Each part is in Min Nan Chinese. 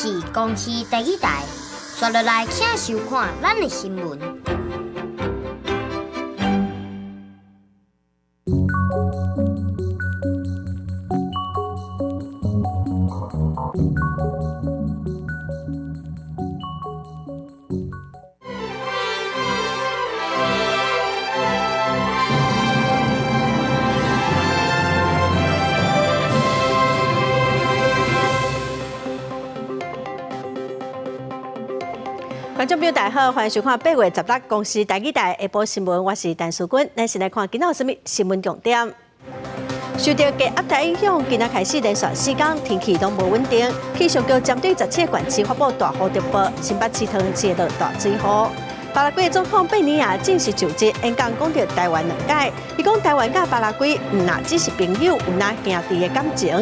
是公視台語台，紲落來請收看咱的新聞。觀眾朋友大家好，歡迎收看8月16公視台語台下晡新聞，我是陳淑君。咱先來看今仔有啥物新聞重點。受著低壓帶影響，今仔開始連續四工天氣攏無穩定。氣象局針對17個縣市發布大雨特報，新北市、桃園市會落大水雨。巴拉圭總統貝尼亞正式就職演講，講著台灣兩擺，伊講台灣佮巴拉圭毋若只是朋友，有若兄弟的感情。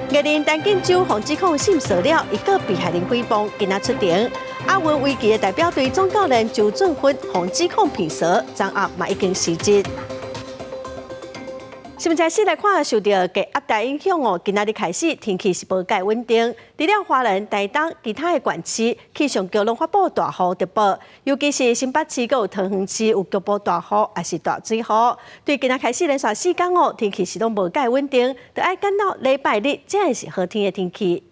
藝人陳建州予指控性騷擾，伊告被害人誹謗，今仔出庭。亞運圍棋的代表隊總教練周俊勳予指控騙嫂，昨暗嘛已經辭職。新聞開始來看，受著低壓帶影響哦，今仔日開始天氣是無蓋穩定。除了花蓮、台東，其他的縣市氣象局攏發布大雨特報，尤其是新北市、閣有桃園市有局部大雨，抑是大水雨。對今仔開始連續四工哦，天氣是攏無蓋穩定，著愛等到禮拜日才會是好天的天氣。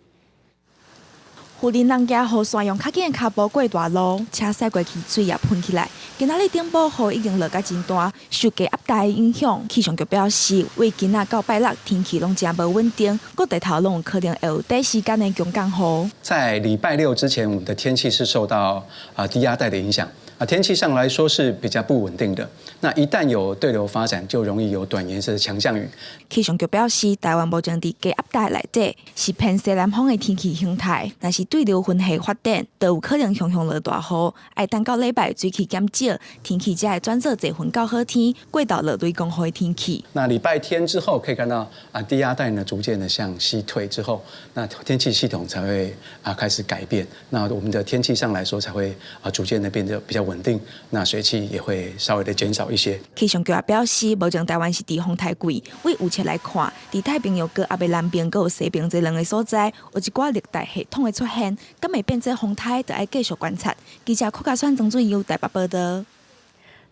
雲林人驚雨傘用較緊的跤步過大路，車駛過去水也噴起來。今仔日頂晡雨已經落甲真大，受低壓帶的影響，氣象局表示，為今仔到拜六天氣攏誠無穩定，各地頭攏有可能會有短時間的強降雨。在禮拜六之前，我們的天氣是受到低壓帶的影響。啊，天氣上來說是比較不穩定的。那一旦有對流發展，就容易有短延時的強降雨。氣象局表示，台灣目前佇低壓帶內底是偏西南風的天氣形態，若是對流雲系發展，就有可能常常落大雨。愛等到禮拜水汽減少，天氣才會轉做濟雲到好天，過晝落雷公雨的天氣。那禮拜天之後可以看到啊，低壓帶呢逐漸的向西退之後，那天氣系統才會開始改變。那我們的天氣上來說才會逐漸的變得比較穩定，那水汽也會稍微的減少一些。氣象局也表示，目前台灣是佇風台季，對預測來看，佇太平洋高壓的南邊，閣有西邊這兩個所在，有一寡熱帶系統的出現，敢會變做風颱，就愛繼續觀察。記者郭家川、曾俊佑台北報道。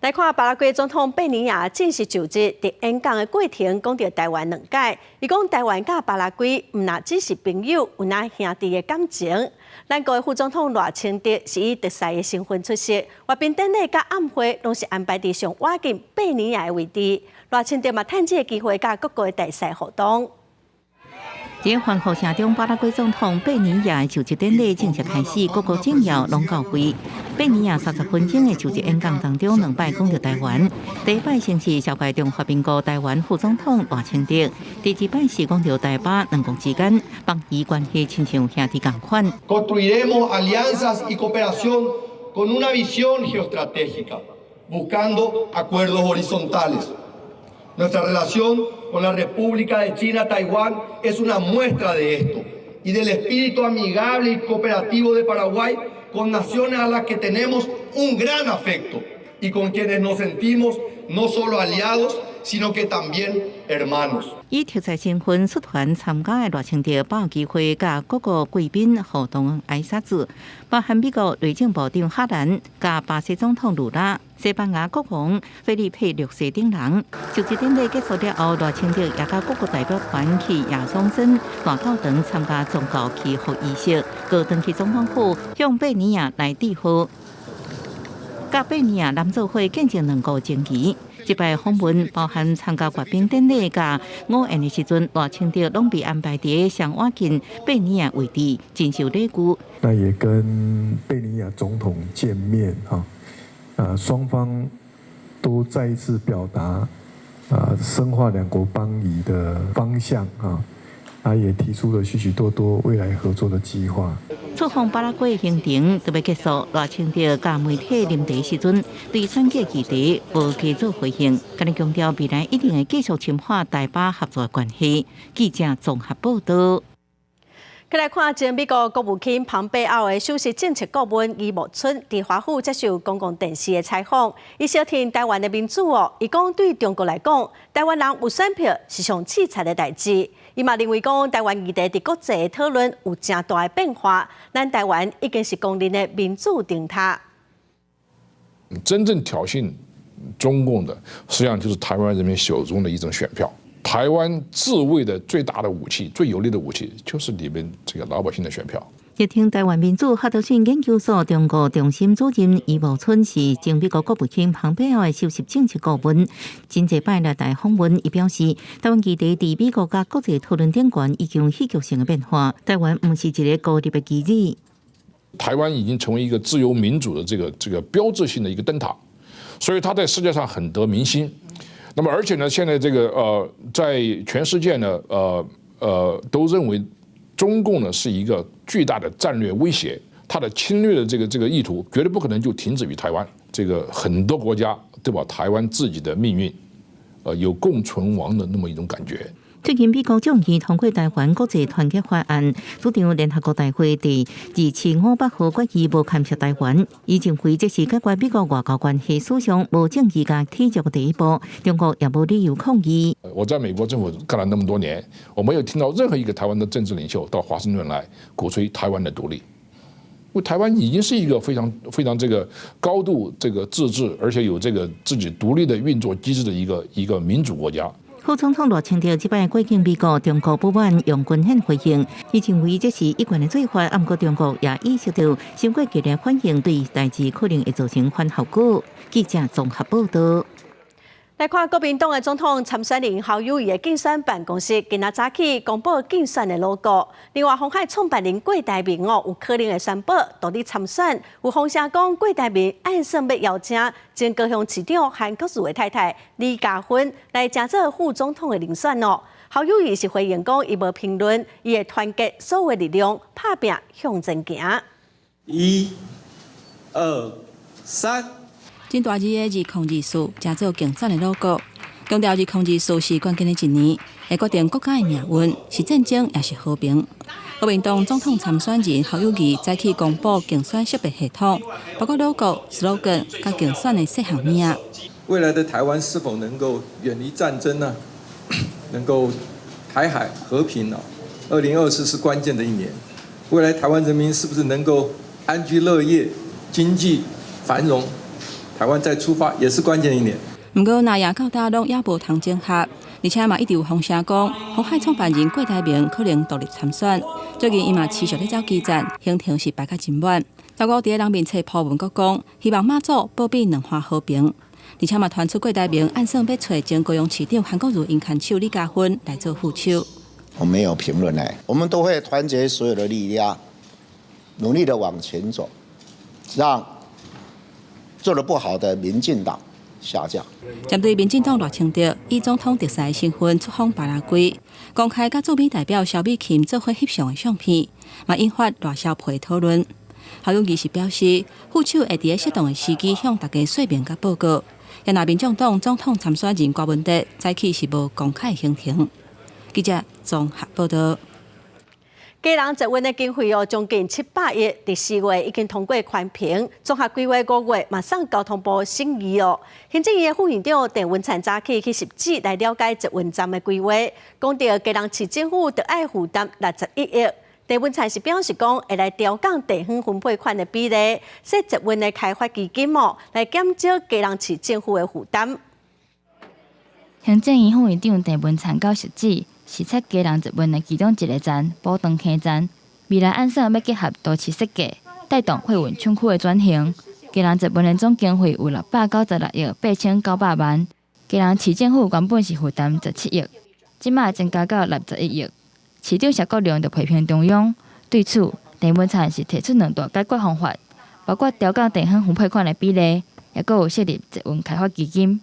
來看巴拉圭總統貝尼亞正式就職，佇演講的過程講著台灣兩擺，伊講台灣佮巴拉圭毋若只是朋友，有若兄弟的感情。咱國的副總統賴清德是以特使的身份出席，閱兵典禮佮暗會攏是安排佇上倚近貝尼亞的位置。賴清德嘛趁這個機會佮各國的大使互動。佇歡呼聲中，巴拉圭總統貝尼亞就職典禮正式開始，各國政要攏到會。貝尼亞30分鐘的就職演講當中，兩擺講著台灣。第一擺先是紹介中華民國台灣副總統賴清德，第二擺是講著台巴兩國之間邦誼關係親像兄弟仝款。 Construiremos alianzas y cooperación con una visión geoestratégica, buscando acuerdos horizontales. Nuestra relación con la República de China, Taiwán, es una muestra de esto y del espíritu amigable y cooperativo de Paraguay con naciones a las que tenemos un gran afecto y con quienes nos sentimos no solo aliados, sino que también hermanos。以特使身份率團參加的賴清德，把握機會佮各國貴賓互動挨拶子，包含美國內政部長哈蘭、佮巴西總統盧拉、西班牙國王菲利佩六世等人。就職典禮結束了後，賴清德也佮各國代表團去亞松森大教堂參加宗教祈福儀式，閣轉去總統府向貝尼亞來致賀，佮貝尼亞男做伙見證兩國情誼。這擺訪問包含參加閱兵典禮，佮午宴的時陣，賴清德攏被安排佇上倚近貝尼亞位置，真受禮遇。那也跟貝尼亞總統見面，哈，雙方都再一次表達深化兩國邦誼的方向，啊，也提出了許許多多未來合作的計劃。出訪巴拉圭行程都欲結束，賴清德佮媒體啉茶時陣，對選舉議題無加做回應，干焦強調未來一定會繼續深化台巴合作關係。記者綜合報道。來看前美國國務卿龐貝奧的首席政策顧問余茂春，佇華府接受公共電視的採訪，伊相挺台灣的民主哦，伊講對中國來講，台灣人有選票是上淒慘的代誌。伊嘛認為講台灣議題佇國際的討論有誠大的變化，咱台灣已經是公認的民主燈塔。真正挑釁中共的，實際上就是台灣人民手中的一張選票。台灣自衛的最大的武器、最有力的武器，就是你們這個老百姓的選票。日聽台灣民主哈德遜研究所中國中心主任余茂春是前美國國務卿龐貝奧的首席政策顧問，真濟擺來台訪問，伊表示，台灣議題佇美國佮國際討論頂懸已經有戲劇性的變化，台灣毋是一個孤立的棋子。台灣已經成為一個自由民主的這個標誌性的一個燈塔，所以它在世界上很得民心。那麼而且呢，現在這個在全世界呢，都認為中共呢是一個巨大的戰略威脅，它的侵略的這個意圖絕對不可能就停止於台灣。這個很多國家都把台灣自己的命運，有共存亡的那麼一種感覺。最近美國眾議通過台灣國際團結法案，主張聯合國大會第2758號決議無干涉台灣，伊認為這是解決美國外交關係史上無正義佮體制的第一步，中國也無理由抗議。我在美國政府幹了那麼多年，我沒有聽到任何一個台灣的政治領袖到華盛頓來鼓吹台灣的獨立。因為台灣已經是一個非常非常這個高度這個自治，而且有這個自己獨立的運作機制的一個民主國家。副總統賴清德這擺過境美國，中國不滿用軍演回應，伊認為這是一貫的做法，毋過中國也意識到，傷過激烈反應對代誌可能會造成反效果。記者綜合報道。來看國民黨的總統參選人侯友宜的競選辦公室，今仔早起公布競選的 logo。另外，鴻海創辦人郭台銘哦，有可能會宣布獨立參選。有風聲講，郭台銘暗算欲邀請前高雄市長韓國瑜的太太李嘉芬來成做副總統的人選哦。侯友宜是回應講，伊無評論，伊會團結所有力量，拍拚向前行。一、二、三。真大字的2024，成做競選的 logo，強調2024是關鍵的一年，會決定國家的命運，是戰爭抑是和平。國民黨總統參選人侯友宜早起公布競選識別系統，包括 logo、slogan 佮競選的細項物。未來的台灣是否能夠遠離戰爭呢？能夠台海和平呢？2024是關鍵的一年，未來台灣人民是不是能夠安居樂業、經濟繁榮？台灣再出發也是關鍵一年。毋過，若贏到今攏猶無通整合，而且嘛一直有風聲講，鴻海創辦人郭台銘可能獨立參選。最近伊嘛持續咧走基層，行程是排甲真滿。十五佇咧人面冊鋪文閣講，希望媽祖保庇兩岸和平，而且嘛傳出郭台銘暗算欲揣前高雄市長韓國瑜𪜶牽手李嘉芬來做副手。我沒有評論咧，我們都會團結所有的力量，努力的往前走，讓做得不好的民進黨下架。針對民進黨賴清德以總統特使身份出訪巴拉圭，公開佮駐美代表蕭美琴做伙翕相的相片，嘛引發賴蕭配討論。侯友宜是表示，副手會佇適當的時機向大家說明佮報告。也若民眾黨總統參選人柯文哲早起是無公開行程。記者綜合報道。基隆捷運的經費哦，將近700億，佇4月已經通過環評，綜合規劃5月嘛送交通部審議哦。行政院的副院長鄭文燦早起去實地來了解捷運站的規劃，講著基隆市政府著愛負擔61億。鄭文燦是表示講，會來調降地方分配款的比例，設捷運的開發基金哦，來減少基隆市政府的負擔。行政院副院長鄭文燦到實地視察基隆捷運的其中一個站——寶藏坑站，未來按算欲結合都市設計，帶動貨運廠區的轉型。基隆捷運的總經費有696億8,900萬，基隆市政府原本是負擔17億，這馬增加到61億。市長謝國樑就批評中央，對此鄭文燦是提出兩大解決方法，包括調降地方分配款的比例，抑閣有設立捷運開發基金，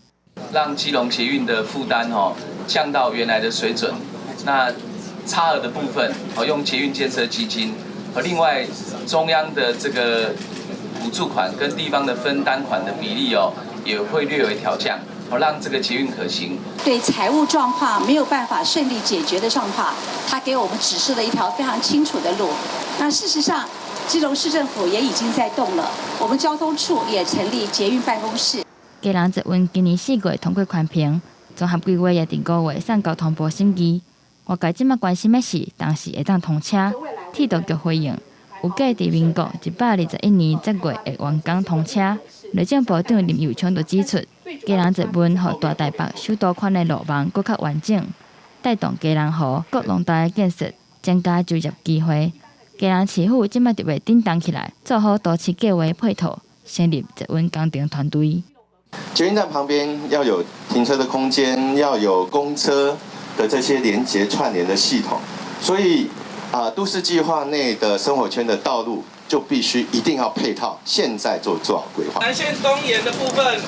讓基隆捷運的負擔吼降到原來的水準。那差額的部分，哦用捷運建設基金，和另外中央的這個補助款跟地方的分擔款的比例哦，也會略為調降。哦，讓這個捷運可行。對財務狀況沒有辦法順利解決的狀況，他給我們指示了一條非常清楚的路。那事實上，基隆市政府也已經在動了，我們交通處也成立捷運辦公室。基隆捷運今年4月通過環評，綜合規劃也佇5月送交通部審議。外界這馬關心的是，當時會當通車？鐵道局回應，預計佇民國121年7月會完工通車。內政部長林右昌就指出，基隆捷運予大台北首都圈的路網閣較完整，帶動基隆河各廊道的建設，增加就業機會。基隆市府這馬特別振動起來，做好都市計畫配套，成立捷運工程團隊。捷運站旁邊要有停車的空間，要有公車的這些連接串聯的系統，所以啊，都市計劃內的生活圈的道路就必須一定要配套，現在就做好規劃。南線東延的部分，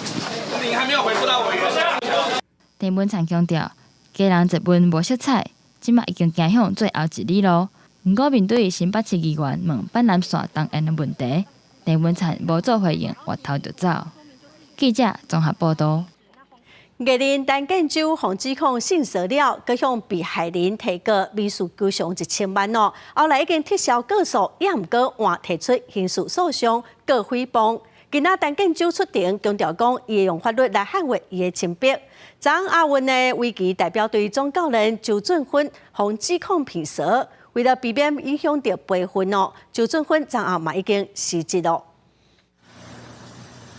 您還沒有回復到委員。鄭文燦強調，基隆捷運無色彩，這馬已經行向最後一里路。毋過面對新北市議員問板南線東延的問題，鄭文燦無做回應，回頭就走。記者綜合報道。藝人陳建州予指控性騷擾，閣向被害人提告民事求償1000萬哦。後來已經撤銷告訴，也毋過換提出刑事訴訟告誹謗。今仔陳建州出庭強調講，伊會用法律來捍衛伊的清白。昨昏亞運的圍棋代表隊總教練周俊勳予指控騙嫂，為了避免影響著培訓哦，周俊勳昨暗嘛已經辭職咯。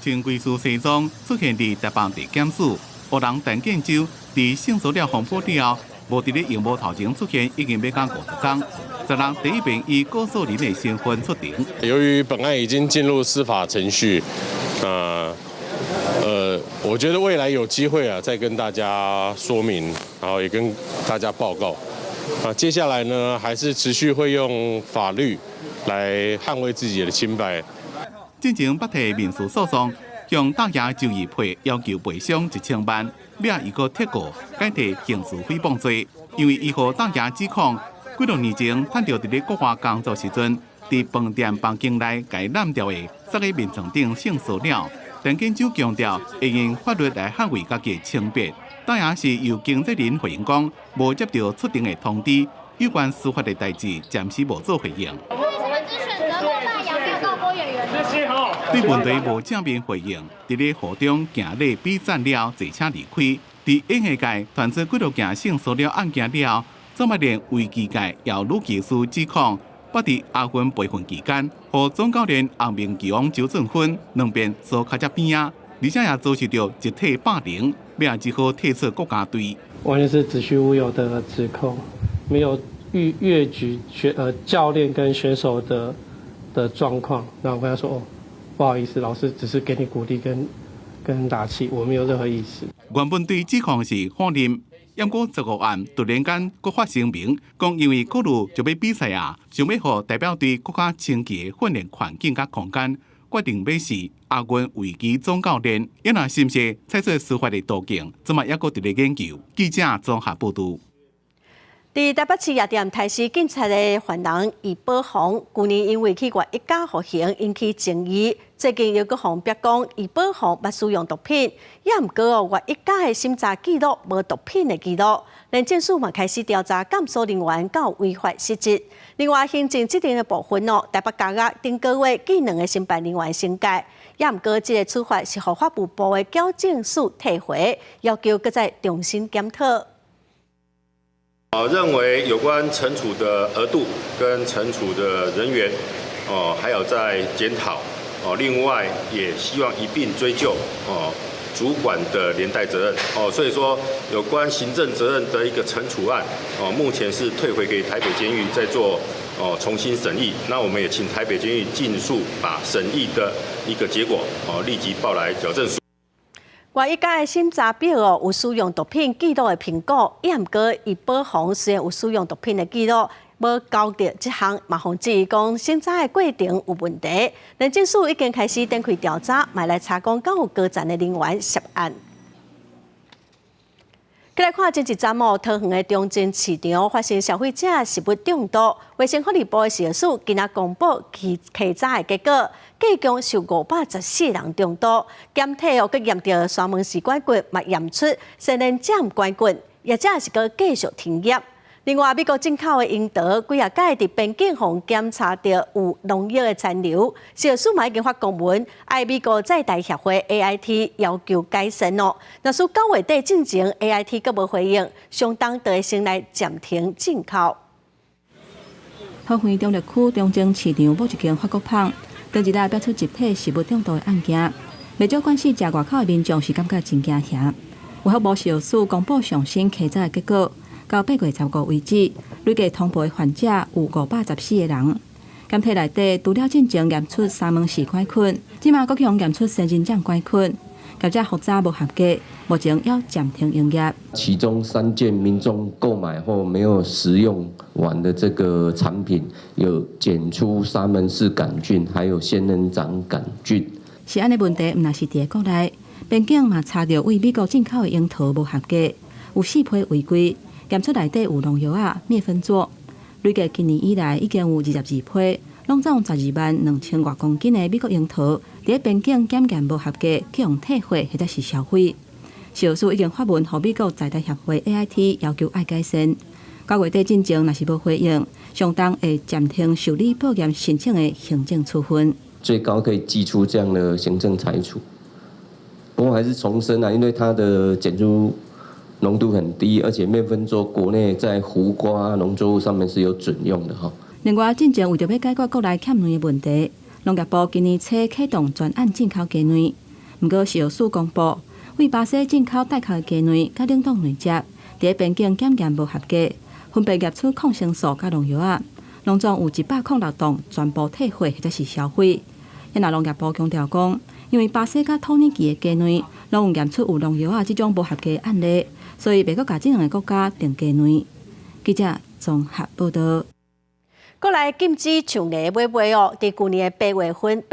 穿軍事西裝出現佇台北地檢署，予人陳建州佇性騷擾風波了後，無佇咧螢幕頭前出現，已經欲到50工。昨日第一遍以告訴人的身份出庭。由於本案已經進入司法程序，我覺得未來有機會啊，再跟大家說明，然後也跟大家報告。啊，接下來呢，還是持續會用法律來捍衛自己的清白。進前捌提民事訴訟，向大爺周玉佩要求賠償1000萬，尾伊閣撤告，改提刑事誹謗罪，因為伊予大爺指控，幾多年前趁著佇咧國外工作時陣，佇飯店房間內共伊攬著的，撒佇眠床頂性騷擾。陳建州強調，會用法律來捍衛家己的清白。大爺是由經紀人回應講，無接著出庭的通知，有關司法的代誌暫時無做回應。對問題無正面回應，佇咧雨中行禮比讚了後，坐車離開。佇演藝界傳出幾多件性騷擾案件了後，總嘛連圍棋界也女技師指控，捌佇亞運培訓期間，予總教練洪明強周俊勳兩遍趖跤脊邊仔，而且也遭受著集體霸凌，尾仔只好退出國家隊。完全是子虛烏有的指控，沒有越越舉選教練跟選手的狀況。那我跟他說：哦，不好意思，老師只是給你鼓勵跟打氣，我沒有任何意思。原本對指控是否認，毋過15暗突然間閣發聲明，講因為考慮就欲比賽啊，想欲予代表隊閣較清潔的訓練環境佮空間，決定欲辭亞運圍棋總教練，伊若是毋是採取司法的途徑，這馬猶閣佇咧研究。記者綜合報導。佇台北市夜店刣死警察的犯人易寶鴻，舊年因為去外一家服刑引起爭議，最近又閣予人逼講易寶鴻捌使用毒品，也毋過哦，外一家的審查記錄無毒品的記錄，廉政署嘛開始調查監所人員敢有違法失職。另外，行政職能的部分哦，台北監獄頂個月記兩个承辦人員申誡，也毋過這个處罰是予法務部的矯正署退回，要求閣再重新檢討。認為有關懲處的額度跟懲處的人員，哦，還有在檢討，哦，另外也希望一併追究，哦，主管的連帶責任，哦，所以說有關行政責任的一個懲處案，哦，目前是退回給台北監獄再做，哦，重新審議。那我們也請台北監獄盡速把審議的一個結果，哦，立即報來矯正署。外一家的審查表哦，有使用毒品記錄的評估，也毋過易寶鴻雖然有使用毒品的記錄，無交著這項，嘛予質疑講審查的過程有問題。廉政署已經開始展開調查，嘛來查講敢有高層的人員涉案。來看前一站哦，桃園的中正市場發生消費者食物中毒，衛生福利部的食藥署今仔公布其稽查的結果，計共有514人中毒，檢體哦，閣驗著沙門氏桿菌，嘛驗出仙人掌桿菌，業者是閣繼續停業。另外，美國進口的櫻桃幾仔擺佇邊境予檢查著有農藥的殘留，食藥署嘛已經發公文，愛美國在台協會 AIT 要求改善哦。若是9月底進前 AIT 閣無回應，相當就會先來暫停進口。桃園中壢區中正市場某一間法國麭，當日來爆出集體食物中毒的案件，袂少慣勢食外口的民眾是感覺真驚嚇。衛福部食藥署公布上新稽查的結果。到8月15為止，累計通報的患者有514個人。檢體內底除了進前驗出沙門氏桿菌，這馬閣予驗出仙人掌桿菌，業者複查無合格，目前猶暫停營業。其中三件民眾購買後沒有食用完的這個產品，有檢出沙門氏桿菌，還有仙人掌桿菌。食安的問題，毋但是佇國內，邊境嘛查著對美國進口的櫻桃無合格，有四批違規。檢出內底有農藥仔、滅芬唑，累計今年以來已經有22批，攏總12萬2千外公斤的美國櫻桃，佇邊境檢驗無合格，去予退貨或者是銷毀。食藥署已經發文予美國在台協會 AIT 要求愛改善。9月底進前若是無回應，相當會暫停受理報驗申請的行政處分。最高可以祭出這樣的行政裁處。不過還是重申啊，因為它的檢出濃度很低，而且滅芬唑國內在胡瓜農作物上面是有准用的哈。另外，進前為著欲解決國內欠卵的問題，農業部今年初啟動專案進口雞卵。毋過食藥署公布，對巴西進口帶殼的雞卵佮冷凍卵汁，佇邊境檢驗無合格，分別驗出抗生素佮農藥仔，攏總有106棟全部退貨或者是銷毀。遐若農業部強調講，因為巴西佮土耳其的雞卵攏有驗出有農藥仔這種無合格的案例。所以袂閣共這兩個國家訂雞卵。記者綜合報導。過來禁止象牙買賣哦！佇舊年的8月份，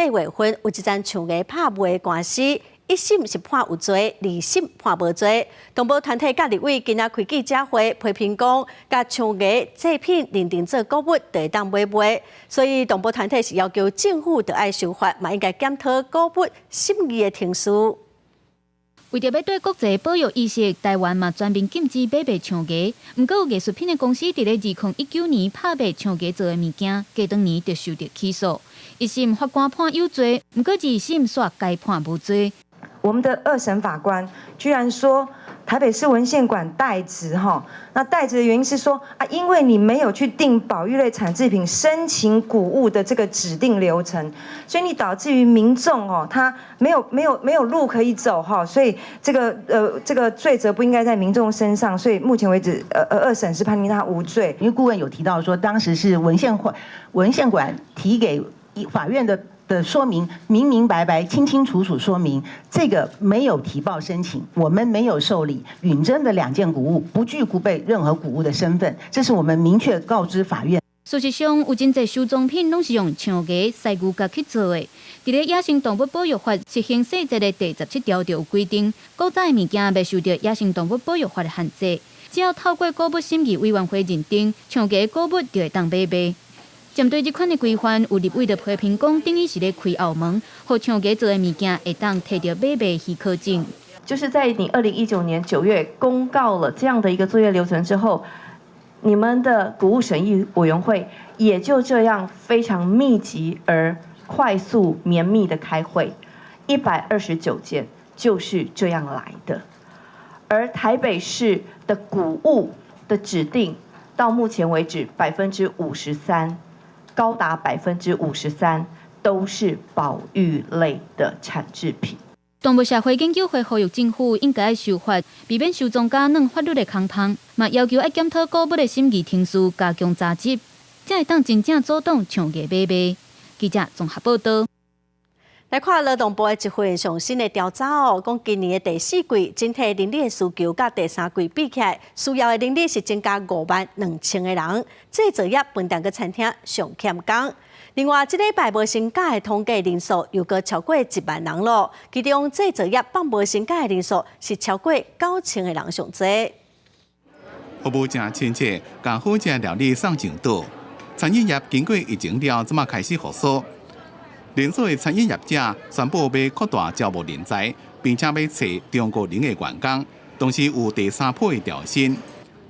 有一欉象牙拍賣官司，一審是判有罪，二審判無罪。動保團體佮立委今仔開記者會批評講，共象牙製品認定做古物，就會當買賣。所以動保團體是要求政府著愛修法，嘛應該檢討古物審議的程序。為著欲對國際保育意識，台灣嘛全面禁止買賣象牙。毋過有藝術品的公司佇咧2019年拍賣象牙做的物件，隔當年就受著起訴。一審法官判有罪，毋過二審煞改判無罪。我們的二審法官居然說台北市文獻館怠職哈，那怠職的原因是說啊，因為你沒有去定保育類產製品申請古物的這個指定流程，所以你導致於民眾哦，他沒有路可以走哈，所以這個罪責不應該在民眾身上，所以目前為止，二審是判定他無罪。因為顧問有提到說，當時是文獻館提給法院的說明明明白白、清清楚楚說明，這個沒有提報申請，我們沒有受理允真的兩件古物，不具備任何古物的身份，這是我們明確告知法院。事實上，有真濟收藏品攏是用象牙、犀牛角去做的。佇咧《野生動物保育法》施行細則的第17條就有規定，古早的物件袂受著野生動物保育法的限制，只要透過古物審議委員會認定，象牙古物就會當買賣。針對這款的規範，有立委就批評講，等於是咧開後門，予象牙做的物件會當提著買賣許可證。就是在你2019年9月公告了這樣的一個作業流程之後，你們的古物審議委員會也就這樣非常密集而快速綿密的開會，129件就是這樣來的。而台北市的古物的指定，到目前為止53%。高達53%都是保育類的產製品。動物社會研究會呼籲政府應該愛修法，避免收藏家鑽法律的空縫，嘛要求愛檢討古物的審議程序，加強查緝，才會當真正阻擋象牙買賣。記者綜合報導。來看勞動部的一份上新的調查哦，講今年的第四季整體人力的需求佮第三季比起來，需要的人力是增加5萬2千個人。製造業、飯店佮餐廳上欠工。另外，這禮拜無薪假的統計人數又閣超過1萬人囉。其中製造業放無薪假的人數是超過9千個人上濟。服務誠親切，共好食料理送上桌。餐飲業經過疫情了，這馬開始復甦。連鎖的餐飲業者宣布欲擴大招募人才，並且欲揣中國人的員工，同時有第三波的調薪。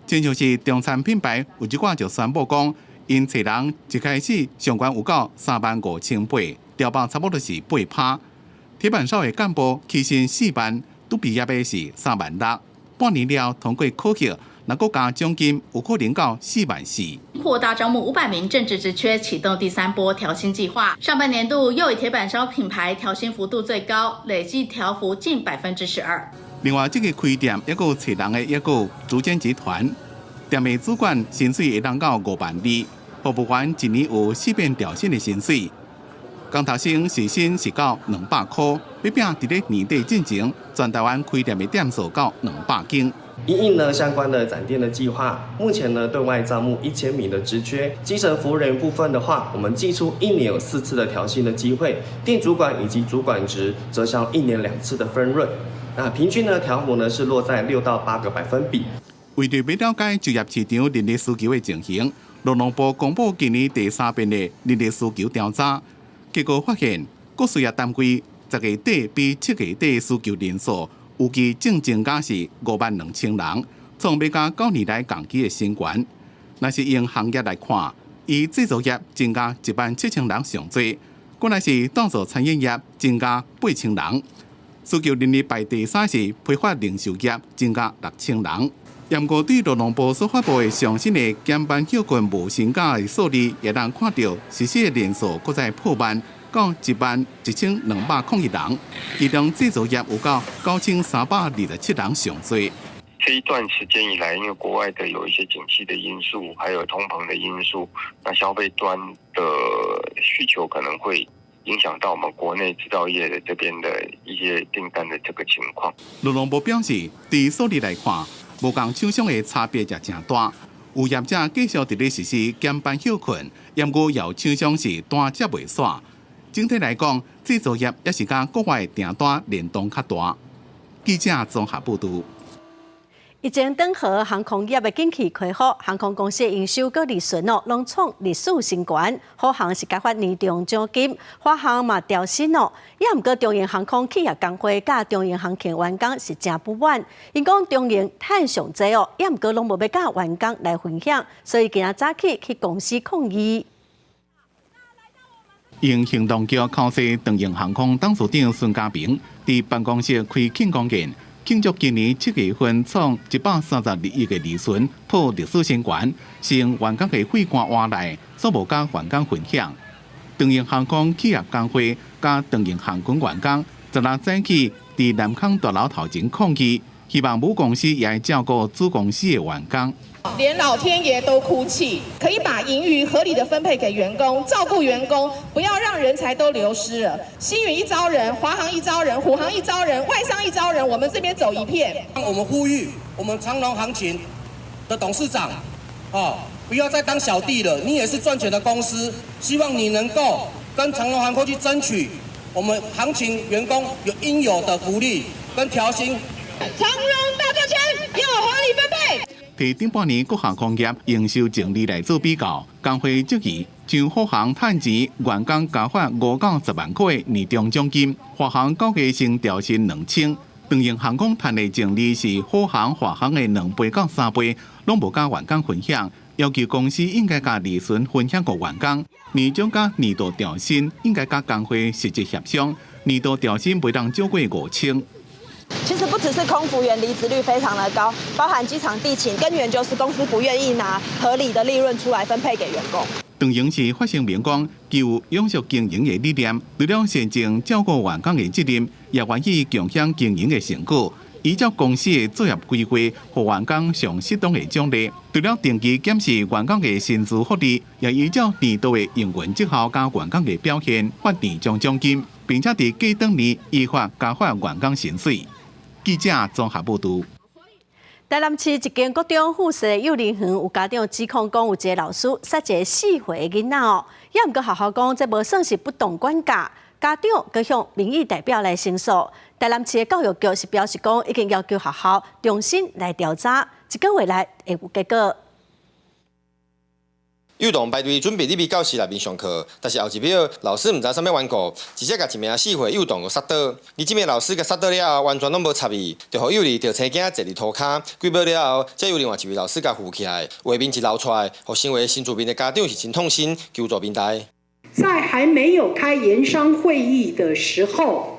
親像是中餐品牌有一寡就宣布講，𪜶揣人一開始上懸有到3.58萬，調幅差不多是8趴。鐵板燒的幹部起薪4萬，拄畢業的是3.6萬，半年了通過考核，若閣加獎金，有可能到4.4萬。擴大招募500名正職職缺，啟動第三波調薪計劃。上半年度又以鐵板燒品牌調薪幅度最高，累計調幅近12%。另外，這个開店抑閣有揣人的抑閣有竹間集團，店的主管薪水會當到5.2萬，服務員一年有四遍調薪的薪水。工讀生時薪是到200箍，欲拼佇咧年底進前，全台灣開店的店數到200間。因應呢相關的展店的計劃，目前呢對外招募1000名的職缺。基層服務人員部分的話，我們祭出一年有四次的調薪的機會，店主管以及主管職則享一年兩次的分潤。那平均呢調幅呢是落在6到8個百分比。為著欲了解就業市場人力需求的情形，勞動部公布今年第三遍的人力需求調查，結果發現各事業單位10月底比7月底需求人數預計淨增加是5.2萬人，創欲加9年來同期的新高。若是用行業來看，以製造業增加1.7萬人上濟，閣來是當做餐飲業增加8千人，需求人力排第三是批發零售業增加6千人。毋過對勞動部所發布的上新的減班歇睏無薪假的數字，會當看著實際的人數閣再破萬，到1.1201人，其中製造業有到9327人上濟。這一段時間以來，因為國外的有一些景氣的因素，還有通膨的因素，那消費端的需求可能會影響到我們國內製造業的這邊的一些訂單的這個情況。勞動部表示，佇數字來看，無仝廠商的差別也誠大，有業者繼續佇咧實施減班歇睏，毋過有廠商是單接袂煞。整體來講，製造業也是佮國外訂單聯動較大。記者綜合報導。疫情轉好，航空業的景氣恢復，航空公司的營收佮利潤哦，攏創歷史新高。虎航是加發年終獎金，華航嘛調薪哦。也毋過長榮航空企業工會佮長榮航空員工是誠不滿，𪜶講長榮趁上濟哦，也毋過攏無欲佮員工來分享，所以今仔早起去公司抗議。用行動腳敲醒長榮航空董事長孫嘉平佇辦公室開慶功宴，慶祝今年7月份創132億的利潤，破歷史新高，是用員工的血汗換來，煞無佮員工分享。長榮航空企業工會佮長榮航空員工，十六早起佇南崁大樓頭前抗議，希望母公司也愛照顧子公司的員工。連老天爺都哭泣，可以把盈餘合理的分配給員工，照顧員工，不要讓人才都流失了。星宇一招人，華航一招人，虎航一招人，外商一招人，我們這邊走一片。我們呼籲我們長榮航勤的董事長，哦，不要再當小弟了，你也是賺錢的公司，希望你能夠跟長榮航空去爭取我們航勤員工有應有的福利跟調薪。長榮大賺錢，要合理分配。提頂半年各航空業營收淨利來做比較，工會質疑像虎航趁錢，員工加發5到10萬塊年終獎金，華航九月先調薪2000，長榮航空趁的淨利是虎航、華航的2倍到3倍，攏無佮員工分享，要求公司應該共利潤分享予員工，年終佮年度調薪應該佮工會實質協商，年度調薪袂當少過5000。其實不只是空服員離職率非常的高，包含機場地勤，根源就是公司不願意拿合理的利潤出來分配給員工。長榮是發聲明講，具有永續經營的理念，除了善盡照顧員工的責任，也願意共享經營的成果。依照公司的作業規劃，予員工上適當的獎勵。除了定期檢視員工的薪資福利，也依照年度的營運績效佮員工的表現發年終獎金，並且佇過當年依法加發員工薪水。記者綜合報導。台南市一間國中附設幼兒園有家長指控講，有一个老師殺一个4歲的囡仔哦，也毋過學校講這無算是不當管教，家長閣向民意代表來申訴。台南市的教育局是表示講，已經要求學校重新來調查，一個月內會有結果。幼童排隊準備入去教室內面上課，但是後一秒老師毋知啥物緣故，直接共一名4歲幼童予殺倒。而這名老師共殺倒了後，完全攏無插伊，就予幼兒著青驚坐佇塗跤。幾秒了後，才有另外一位老師共扶起來。畫面一流出來，予身為新住民的家長是真痛心，求助民代。在還沒有開研商會議的時候，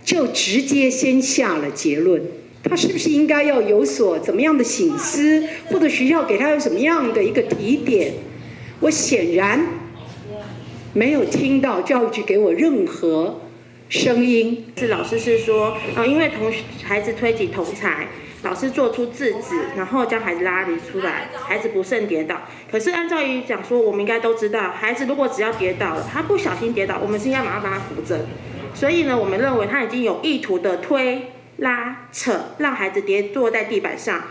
就直接先下了結論。他是不是應該要有所怎麼樣的省思，或者學校給他有什麼樣的一個提點？我顯然沒有聽到教育局給我任何聲音。是老師是說，因為同孩子推擠同儕，老師做出制止，然後將孩子拉離出來，孩子不慎跌倒。可是按照於講說，我們應該都知道，孩子如果只要跌倒了，他不小心跌倒，我們是應該馬上把他扶正。所以呢，我們認為他已經有意圖的推拉扯，讓孩子跌坐在地板上。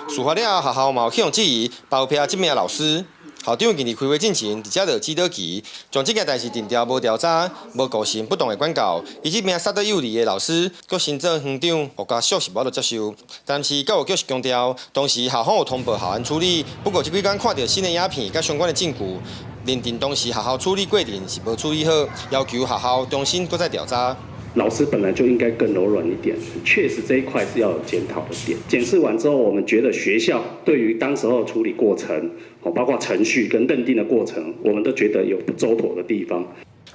事發了後，學校嘛有去予質疑，包庇這名老師。校長近日開會進前，直接就指導其，將這件代誌定調無調查、無個性、不當的管教，伊這名殺倒幼兒的老師，閣新做園長，予家屬是無法度接受。但是教育局是強調，當時校方有通報校安處理，不過這幾工看著新的影片佮相關的證據，認定當時學校處理過程是無處理好，要求學校重新閣再調查。老師本來就應該更柔軟一點，確實這一塊是要有檢討的點。檢視完之後，我們覺得學校對於當時候處理過程，包括程序跟認定的過程，我們都覺得有不周妥的地方。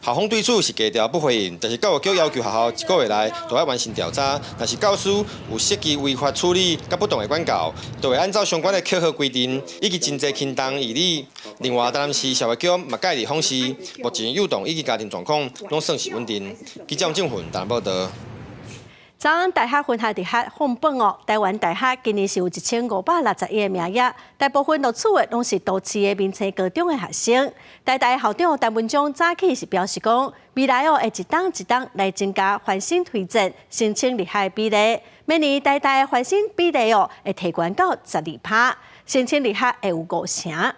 校方對此是低調不回應，但是教育局要求學校一個月內都愛完成調查。若是教師有涉及違法處理佮不當的管教，就會按照相關的考核規定以及情節輕重議理。另外，台南市社會局嘛介入訪視，目前幼童以及家庭狀況攏算是穩定。記者鄭雲台南報道。昨昏大學分校佇遐放榜哦，台灣大學今年是有1561個名額，大部分錄取的攏是都市的民生高中的學生。台大校長陳文忠早起是表示講，未來哦會一冬一冬來增加繁星推薦申請入學的比例，明年台大繁星比例哦會提懸到12%，申請入學會有5成。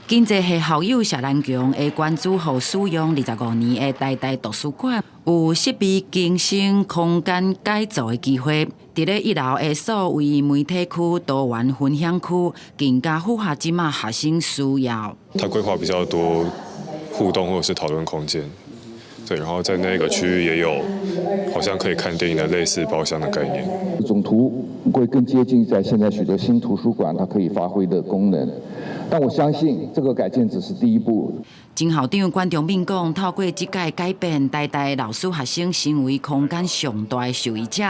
經濟系校友謝蘭強會關注予使用25年的台大圖書館有設備更新、空間改造的機會。佇咧一樓的數位媒體區多元分享區，更加符合這馬學生需要。它規劃比較多互動或者是討論空間，對，然後在那個區域也有好像可以看電影的類似包廂的概念。總圖會更接近在現在許多新圖書館它可以發揮的功能。但我相信這個改建只是第一步。前校長管中閔講，透過這屆改變，台大老師學生成為空間上大的受益者。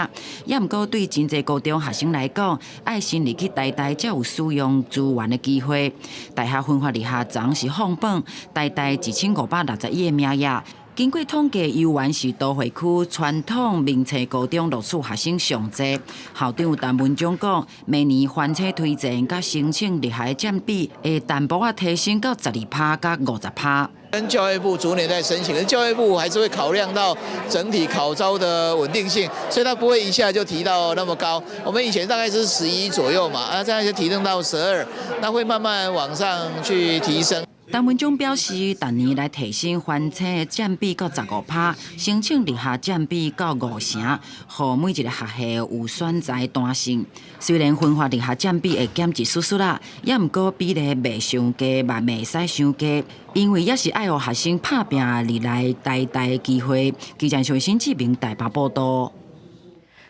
也毋過對真濟高中學生來講，愛先入去台大才有使用資源的機會。大學分發入學昨昏是放榜，台大1561個名額。經過統計，猶原是都會區傳統民生高中錄取學生上濟。校長陳文忠講，明年繁星推薦佮申請入學的佔比會淡薄仔提升到12%佮50%。跟教育部逐年在申請，教育部還是會考量到整體考招的穩定性，所以它不會一下就提到那麼高。我們以前大概是11左右嘛，啊，現在就提升到12，那會慢慢往上去提升。陳文忠表示，逐年來提升繁星的佔比到15%，申請入學佔比到5成，予每一個學系有選擇彈性。雖然分發入學佔比會減一絲絲啦，也毋過比例袂傷低，嘛袂使傷低，因為也是愛予學生拍拚入來台大的機會。記者新志明台北報道。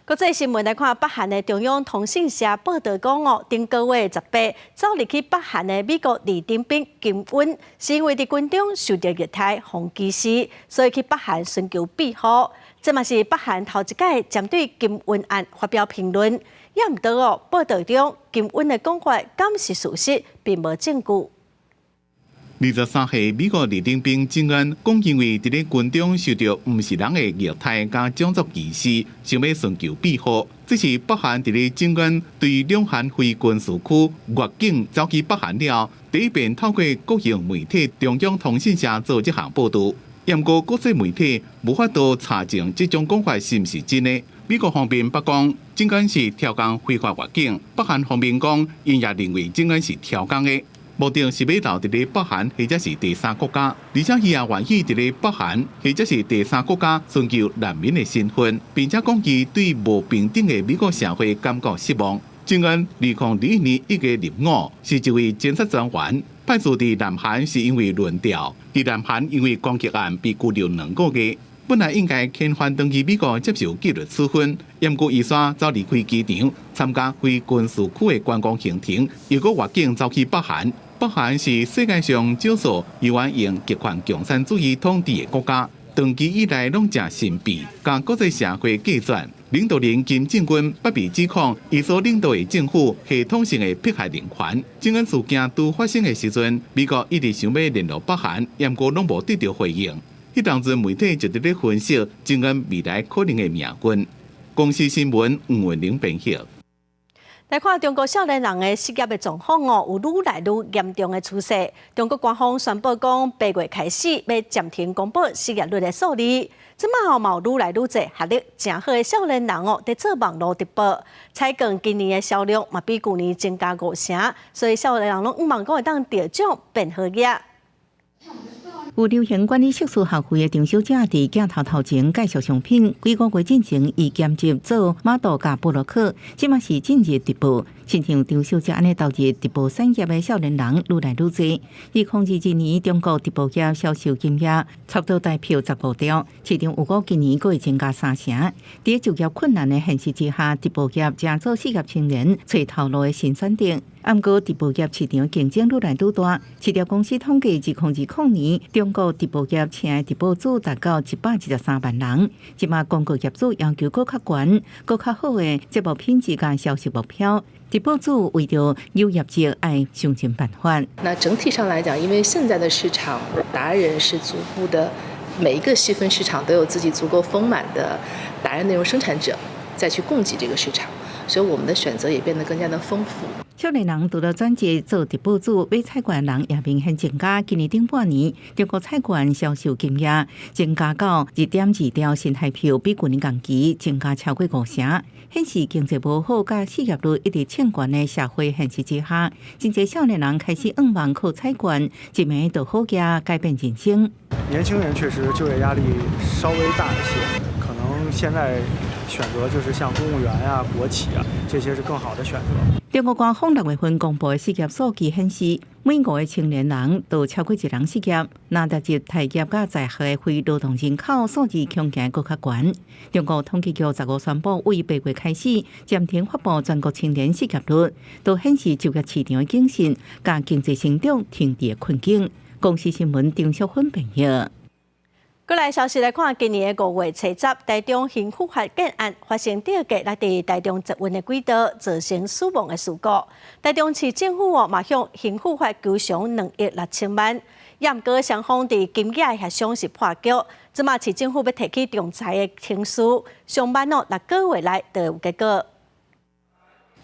國際新聞來看，北韓的中央通訊社報導講哦，頂個月18走入去北韓的美國二等兵金恩，是因為佇軍中受著虐待、予歧視，所以去北韓尋求庇護。這嘛是北韓頭一擺針對金恩案發表評論。也毋過哦，報導中金恩的講法敢是事實，並無證據。 23歲美國二等兵金恩講，因為佇咧軍中受著毋是人的虐待佮種族歧視，想欲尋求庇護。這是北韓佇咧金恩對兩韓非軍事區越境走去北韓了後，第一遍透過國營媒體中央通訊社做這項報導。毋過國際媒體無法度查證這種講法是毋是真的。美國方面駁講，金恩是超工非法越境；北韓方面講，𪜶也認為金恩是超工的。目的是欲留佇咧北韓或者是第三國家，而且伊也願意佇咧北韓或者是第三國家尋求難民的身份，並且講伊對無平等的美國社會感覺失望。金恩2021年1月入伍，是一位偵察專員，派駐佇南韓是因為輪調，佇南韓因為攻擊案被拘留2個月。本來應該遣返轉去美國接受紀律處分，毋過伊煞走離開機場參加非軍事區的觀光行程，又閣越境走去北韓。北韓是世界上少數猶原用極權共產主義統治的國家，長期以來攏誠神秘，佮國際社會隔絕。領導人金正恩捌被指控，伊所領導的政府系統性的迫害人權。金恩事件拄發生的時陣，美國一直想欲聯絡北韓，毋過攏無得著回應。彼當陣媒體就佇咧分析金恩未來可能的命運。公視新聞吳文玲編譯。來看中國少年人的失業的狀況哦，有愈來愈嚴重的趨勢。中國官方宣布講，8月開始欲暫停公布失業率的數字。這馬吼嘛有愈來愈濟學歷誠好的少年人哦，佇做網路直播。彩券今年的銷量嘛比舊年增加5成，所以少年人攏向望講會當得獎變好額。有流行管理碩士學位的張小姐佇鏡頭頭前介紹商品，幾個月進前，伊兼職做 model 佮部落客，這馬是進入直播。親像張小姐按呢投入直播產業的少年人愈來愈濟。2022年，中國直播業銷售金額差不多台票15兆，市場預估今年閣會增加3成。佇就業困難的現實之下，直播業成做失業青年揣頭路的新選擇。毋過直播業市場競爭愈來愈大。市調公司統計，2020年，中國直播業請的直播主達到113萬人。這馬廣告業主要求閣較懸、閣較好的節目品質佮銷售目標。直播主為著有業績，愛想盡辦法。那整體上來講，因為現在的市場達人是足夠的，每一個細分市場都有自己足夠豐滿的達人內容生產者，再去供給這個市場，所以我們的選擇也變得更加的豐富。少年人除了轉職做直播主，買彩券人也明顯增加。今年頂半年，中國彩券銷售金額增加到2.2兆新台票，比舊年同期增加超過5成。顯示經濟無好，佮失業率一直衝懸的社會現實之下，真濟少年人開始向望靠彩券，一暝就好額改變人生。年輕人確實就業壓力稍微大一些，可能現在選擇就是像公務員啊、國企啊，這些是更好的選擇。中國官方6月份公布的失業數據顯示，每5個青年人都超過一人失業。若列入待業佮在學的非勞動人口數字，恐驚閣較懸。中國統計局15宣布，為8月開始暫停發布全國青年失業率，都顯示就業市場的謹慎，佮經濟成長停滯的困境。公視新聞張淑芬編譯。過來消息來看，今年的5月70，台中興富發建案發生吊客來佇台中捷運的軌道造成死亡的事故。台中市政府哦嘛向興富發求償2億6千萬，也毋過雙方佇金額的協商是破局。這馬市政府欲提起仲裁的程序，上慢哦6個月內就會有結果。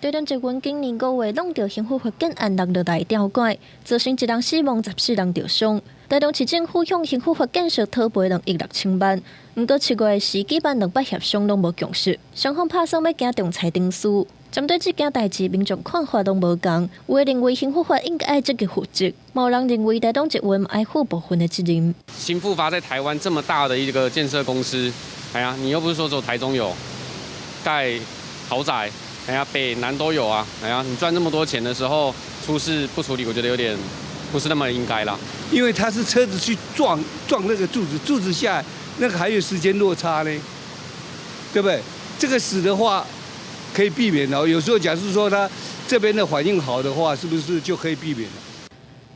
台中捷運今年5月挵著興富發建案落落來吊拐，造成一人死亡，14人著傷。台中市政府向興富發建設討賠2億6千萬，毋過7月時舉辦兩擺協商攏無共識，雙方拍算欲行仲裁程序。針對這件代誌，民眾看法攏無仝，有的認為興富發應該愛積極負責，嘛有人認為台中捷運愛負部分的責任。興富發在台灣這麼大的一個建設公司，哎呀，你又不是說只有台中有蓋豪宅，哎呀，北南都有啊，哎呀，你賺這麼多錢的時候出事不處理，我覺得有點不是那麼應該啦。因為他是車子去撞那個柱子，柱子下來那個還有時間落差呢，對不對？這個死的話可以避免哦。有時候假設說他這邊的反應好的話，是不是就可以避免了？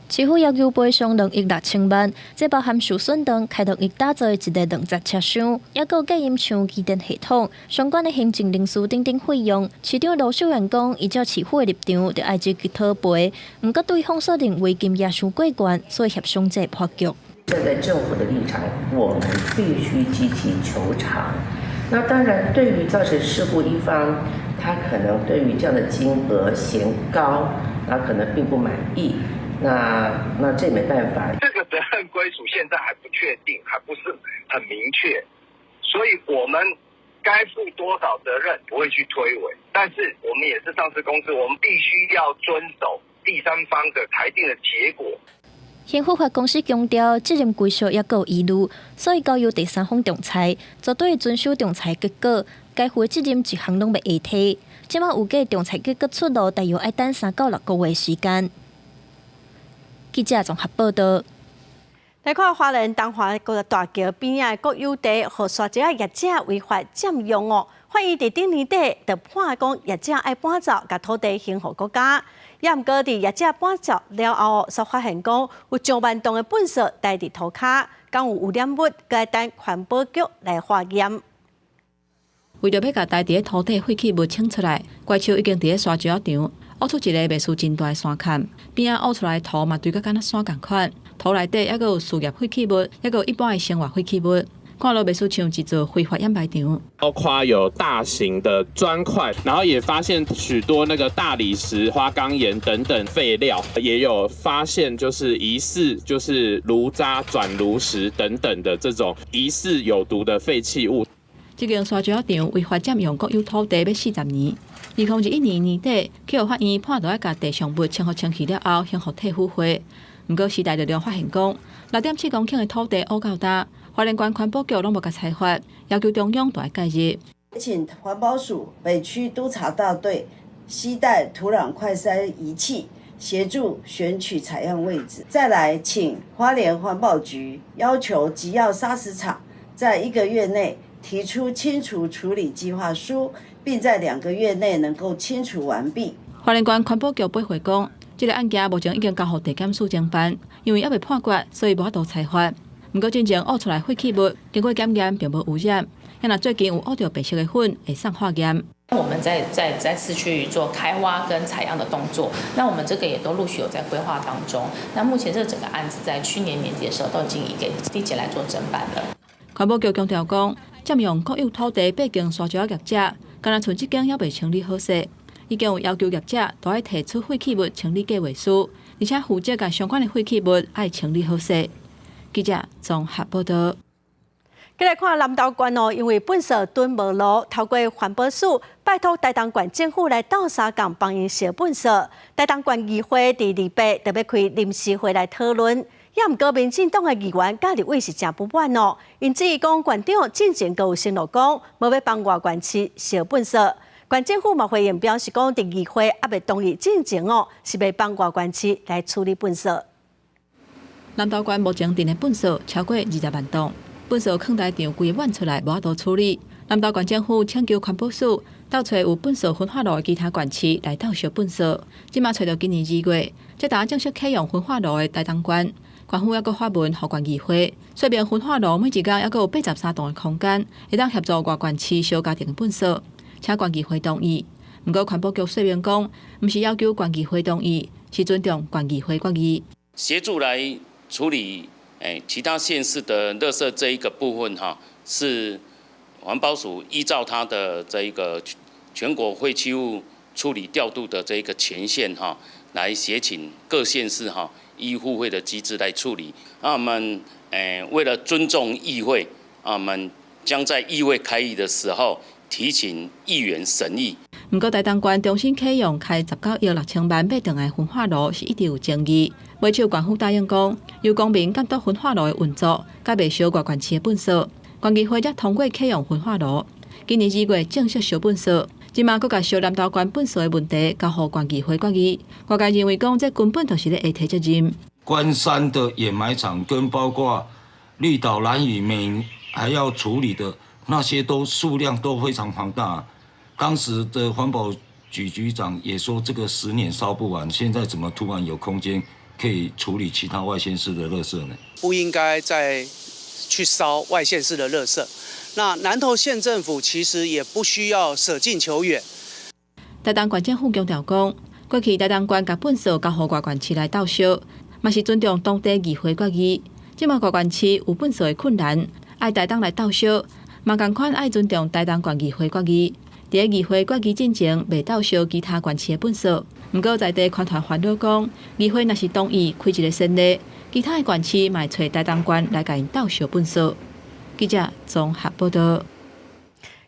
市府要求賠償2億6千萬，這包含受損燈開2億打造的一個兩節車廂，抑閣隔音牆機電系統，相關的行政人事等等費用。市長盧秀燕講，依照市府的立場，著愛積極討賠。毋過對方所認為金額傷過懸，所以協商這破局。站在政府的立場，我們必須積極求償。那當然，對於造成事故一方，他可能對於這樣的金額嫌高，那可能並不滿意。那這沒辦法。這個責任歸屬現在還不確定，還不是很明確，所以我們該負多少責任不會去推諉，但是我們也是上市公司，我們必須要遵守第三方的裁定的結果。興富發公司強調責任歸屬抑閣有疑慮，所以交由第三方仲裁，絕對遵守仲裁結果，該負的責任一項攏袂下推。這馬預計仲裁結果出爐，大約愛等3到6個月時間。記者綜合報道。來看花蓮東華個大橋邊仔國有地，予沙石仔業者違法佔用哦。法院佇頂年底就判講業者愛搬走，共土地還予國家。也毋過佇業者搬走了後，煞發現講有上萬噸的糞埽待佇塗跤，敢有污染物，閣愛等環保局來化驗。為著欲共待佇咧塗底廢棄物清出來，怪手已經佇咧沙石仔場挖出一个袂輸真大的山崁，邊仔挖出來土嘛堆甲敢若山仝款。土內底猶閣有事業廢棄物，猶閣有一般的生活廢棄物，看落袂輸像一座非法掩埋場。包括有大型的磚塊，然後也發現許多那個大理石、花崗岩等等廢料，也有發現就是疑似就是爐渣、轉爐石等等的這種疑似有毒的廢棄物。這間沙石仔場違法佔用國有土地欲40年。2021年年底，去予法院判著愛共地上物清予清去了後，還予退輔會。毋過時代力量發現講，6.7公頃的土地挖到今，花蓮縣環保局攏無共裁罰，要求中央著愛介入。請環保署北區督察大隊攜帶土壤快篩儀器，協助選取採樣位置。再來，請花蓮環保局要求吉耀砂石廠在一個月內提出清除處理計劃書，並在2個月內能夠清除完畢。花蓮縣環保局回覆講，這个案件目前已經交予地檢署偵辦，因為猶未判決，所以無法度裁罰。毋過進前挖出來廢棄物，經過檢驗並無污染，若最近有挖著白色的粉，會送化驗。我們再次去做開挖跟採樣的動作，那我們這個也都陸續有在規劃當中。那目前這整個案子在去年年底的時候都已經移給地檢來做偵辦了。環保局強調講，佔用國有土地八間沙石仔業者，敢若賰這間猶未清理好勢，已經有要求業者著愛提出廢棄物清理計劃書，而且負責共相關的廢棄物愛清理好勢。記者綜合報道。繼來看南投縣哦，因為糞埽囤無路，透過環保署拜託台東縣政府來鬥相共幫𪜶燒糞埽。台東縣議會佇禮拜特欲開臨時會來討論，也毋過民進黨的議員佮立委是誠不滿哦，𪜶質疑講縣長進前閣有承諾講，無欲幫外縣市燒糞埽。縣政府嘛回應表示講，佇議會猶未同意進前哦，是袂幫外縣市來處理糞埽。南投縣目前囤的糞埽超過20萬噸，糞埽囥台場規滿出來，無法度處理。南投縣政府請求環保署鬥揣有糞埽焚化爐的其他縣市來鬥燒糞埽。這馬揣著今年2月，這埕正式啟用焚化爐的台東縣，縣府猶閣發文予縣議會，說明焚化爐每一工猶閣有83噸的空間，會當協助外縣市燒家庭的糞埽，請縣議會同意。毋過環保局說明講，毋是要求縣議會同意，是尊重縣議會決議。協助來處理其他縣市的垃圾這一個部分哈，是環保署依照它的這一個全國廢棄物處理調度的這一個權限哈，來協請各縣市哈依互惠的機制來處理。那我們為了尊重議會，我們將在議會開議的時候提請議員審議。毋過台東縣重新啟用開19億6千萬買轉來焚化爐是一直有爭議。尾手縣府答應講，由公民監督焚化爐的運作，才袂燒外縣市的糞埽。縣議會才通過啟用焚化爐，今年2月正式燒糞埽。這馬閣共燒南投縣糞埽的問題交予縣議會決議。外界認為講，這根本就是咧下推責任。關山的掩埋場跟包括綠島、蘭嶼、美還要處理的那些都數量都非常龐大。當時的環保局局長也說，這個10年燒不完，現在怎麼突然有空間可以處理其他外縣市的垃圾呢？不應該再去燒外縣市的垃圾。那南投縣政府其實也不需要捨近求遠。台東縣政府強調講，過去台東縣共糞埽交予外縣市來鬥燒，嘛是尊重當地議會決議。這馬外縣市有糞埽的困難，愛台東來鬥燒，嘛仝款愛尊重台東縣議會決議。佇咧議會決議進前，袂鬥燒其他縣市的糞埽。毋過在地團體煩惱講，議會若是同意開一个先例，其他的縣市嘛會揣台東縣來共𪜶鬥燒糞埽。記者綜合報道。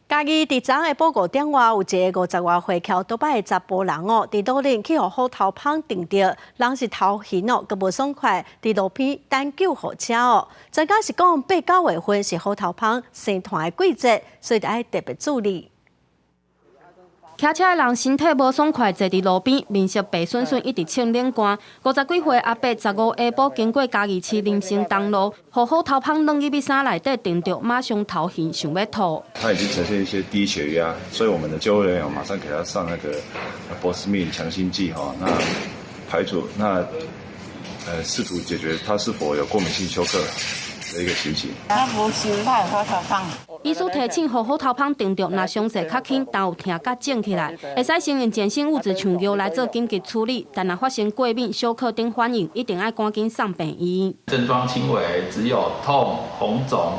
嘉義佇昨下晡5點外，有一个50外歲騎歐多擺的查埔人哦，佇路頂去予虎頭蜂叮著，人是頭暈哦，閣無爽快，佇路邊等救護車哦。專家是講8、9月份是虎頭蜂生團的季節，所以著愛特別注意。騎車的人身體無爽快，坐佇路邊，面色白損損，一直衝冷汗。50幾歲阿伯，15下晡經過嘉義市林森東路，予虎頭蜂鑽入去衫內底，叮著，馬上頭暈，想欲吐。他已經呈現一些低血壓，所以我們的救護人員馬上給他上那個博斯命強心劑哈，那排除那試圖解決他是否有過敏性休克的一個情形。他無心怕虎頭蜂。醫師提醒，予虎頭蜂叮著，若傷勢較輕，但有疼佮腫起來，會使先用鹼性物質像藥來做緊急處理。但若發生過敏、休克等反應，一定愛趕緊送病院。症狀輕微，只有痛、紅腫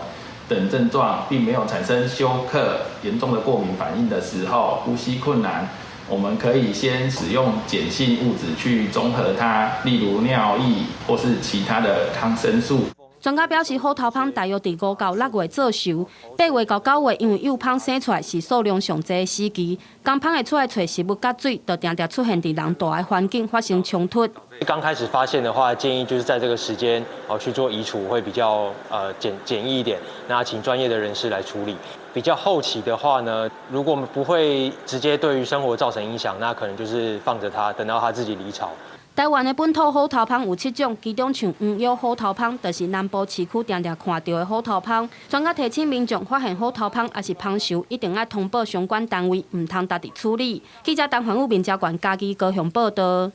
等症狀，並沒有產生休克、嚴重的過敏反應的時候，呼吸困難，我們可以先使用鹼性物質去中和它，例如尿液或是其他的抗生素。專家表示，虎頭蜂大約佇5到6月做熟，8月到9月因為幼蜂生出來是數量上濟的時期，工蜂會出來揣食物佮水，就定定出現佇人蹛的環境發生衝突。剛開始發現的話，建議就是在這個時間哦去做移除會比較簡易一點。那請專業的人士來處理。比較後期的話呢，如果不會直接對於生活造成影響，那可能就是放着它，等到它自己離巢。台灣的本土虎頭蜂有七種，其中像黃腰虎頭蜂，就是南部市區定定看著的虎頭蜂。專家提醒民眾，發現虎頭蜂抑是蜂蟀，一定愛通報相關單位，毋通家己處理。記者陳環宇、民嘉縣嘉義高雄報道。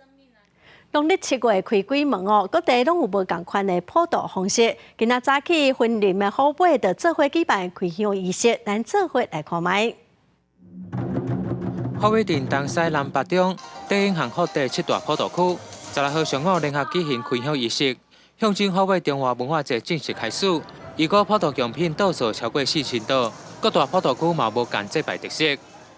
農曆7月開鬼門哦，各地攏有無仝款的普渡方式。今仔早起，雲林的虎尾就做伙舉辦開香儀式，咱做伙來看覓。虎尾鎮東西南北中，地影行福第七大普渡區，16號上午聯合舉行開香儀式，象徵虎尾中華文化節正式開始。預估普渡貢品倒數超過4000桌，各大普渡區嘛無仝祭拜特色。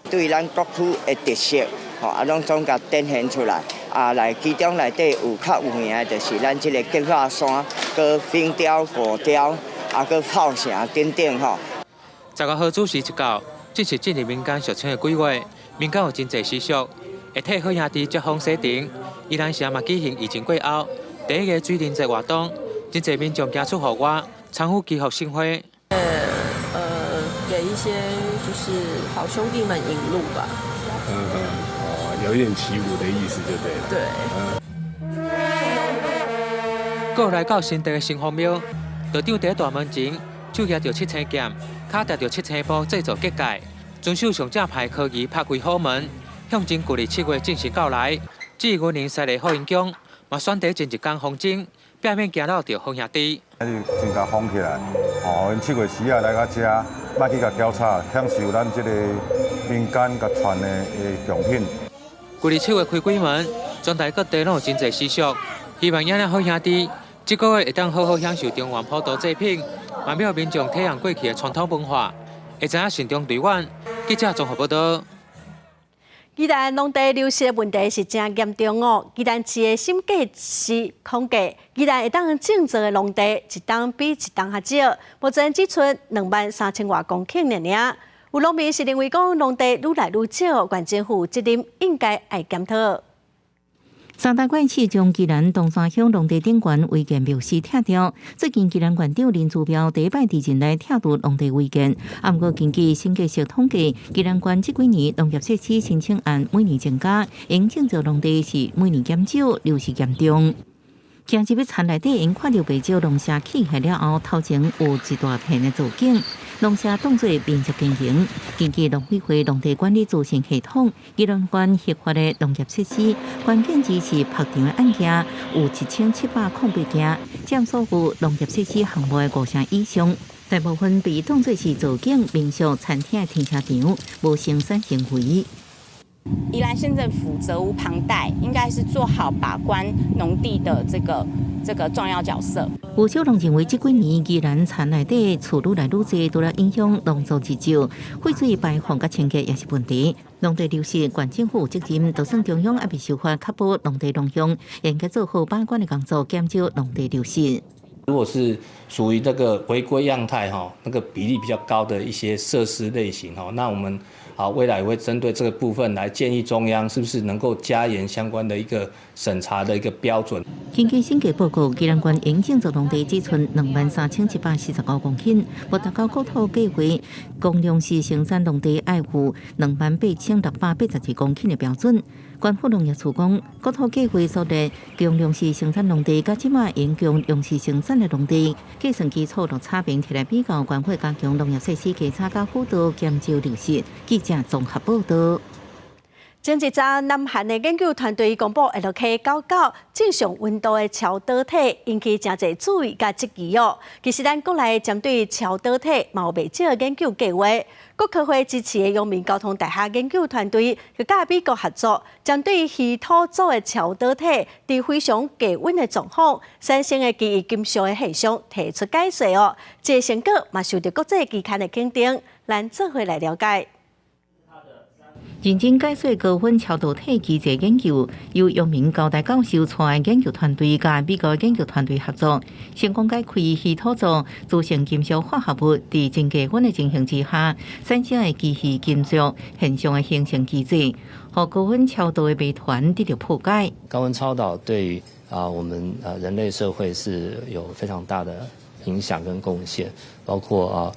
對咱各區的特色，吼啊，攏總共展現出來。啊，來其中內底有較有名的，就是咱這個結化山、閣冰雕、果雕，啊，閣炮城等等吼。15號子時一到，正式進入民間俗稱的鬼月。民間有真濟習俗，會替好兄弟接風洗塵。宜蘭城嘛舉行疫情過後第一个水燈節活動，真濟民眾行出戶外，參與祈福聖火。給一些就是好兄弟們引路吧。嗯嗯，哦，有一點祈福的意思就對了。對。過來到新竹的城隍廟，道長佇大門前，手舉著七星劍，跤踏著七星步製造結界。遵守上正牌科儀，拍開虎門，象徵舊曆7月正式到來。至於雲林西麗好運宮，嘛選佇前一工風箏，避免驚擾著好兄弟。啊，就真共封起來，哦，𪜶7月時仔來到遮，莫去共攪吵，享受咱這個民間共傳的貢品。舊曆7月開鬼門，全台各地攏有真濟習俗，希望遐爾好兄弟，這個月會當好好享受中原普渡祭品，嘛予民眾體驗過去的傳統文化，會知影善終長遠。記者綜合報道。宜蘭農地流失的問題是真嚴重哦。宜蘭市的審計師統計，宜蘭會當種植的農地一冬比一冬較少，目前只賰23,000外公頃爾爾。有農民是認為講農地愈來愈少，縣政府責任應該愛檢討。三大縣市將宜蘭東山鄉農地頂懸違建廟司拆掉。最近宜蘭縣長林姿妙第一擺佇任內拆除農地違建。啊，毋過根據審計署統計，宜蘭縣這幾年農業設施申請案每年增加，應種植農地是每年減少，流失嚴重。行入去田內底，𪜶看著袂少農舍起來了後，頭前有一大片的造景，農舍當做民宿經營。根據農委會農地管理資訊系統，宜蘭縣核發的農業設施，關鍵字是曝場的案件有1708件，佔所有農業設施項目的5成以上。大部分被當作是造景、民宿、餐廳的停車場，無生產行為。宜蘭縣政府責無旁貸，應該是做好把關農地的這個重要角色。有少人認為，這幾年宜蘭田內底厝愈來愈濟，除了影響農作物少，廢水排放佮清潔也是問題。農地流失，縣政府有責任，就算中央猶未修法確保農地農用，應該做好把關的工作，減少農地流失。如果是屬於這個違規樣態哈，那個比例比較高的一些設施類型哈，那我們啊未來會針對這個部分來建議中央，是不是能夠加嚴相關的一個審查的一個標準。根據審計報告，宜蘭縣應耕作農地只賰23,745公頃，無達到國土計劃講糧食生產農地愛有28,682公頃的標準。縣府農業處講，國土計劃所列供糧食生產農地，佮這馬應供糧食生產的農地計算基礎落差並提來比較，縣府加強農業設施稽查佮輔導減少流失。記者綜合報道。前一陣，南韓的研究團隊公布 LK99正常溫度的超導體，引起誠濟注意佮質疑哦。其實，咱國內針對超導體嘛有袂少的研究計劃。國科會支持的陽明交通大學研究團隊，佮美國合作，針對稀土族的超導體，佇非常低溫的狀況產生的奇異金屬的現象提出解說哦。這個成果嘛受著國際期刊的肯定，咱做伙來了解。認真解說高溫超導體機制研究，由陽明交大教授帶研究團隊佮美國研究團隊合作，成功解開稀土族組成金屬化合物，佇真低溫的情形之下產生的奇異金屬現象的形成機制，予高溫超導的謎團得著破解。高溫超導對於我們人類社會是有非常大的影響跟貢獻，包括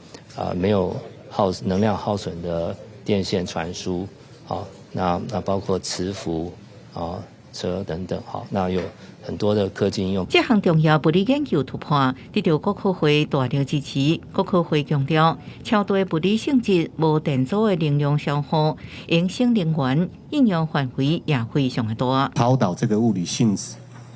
沒有耗能量耗損的電線傳輸。好，那包括磁浮啊車等等，好，那有很多的科技應用。這項重要物理研究突破，得著國科會大力支持。國科會強調，超導物理性質無電阻的能量消耗，影響能源應用範圍也非常的大。超導這個物理性質，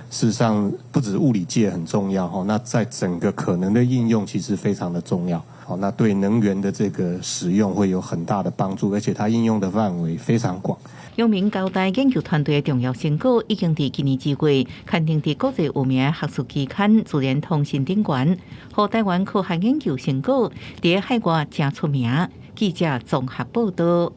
事實上不止物理界很重要哈，那在整個可能的應用其實非常的重要。好，那對能源的這個使用會有很大的幫助，而且它應用的範圍非常廣。陽明交大研究團隊的重要成果已經佇今年2月刊登佇國際有名學術期刊《自然通訊》頂懸，予台灣科學研究成果佇海外誠出名。記者綜合報道。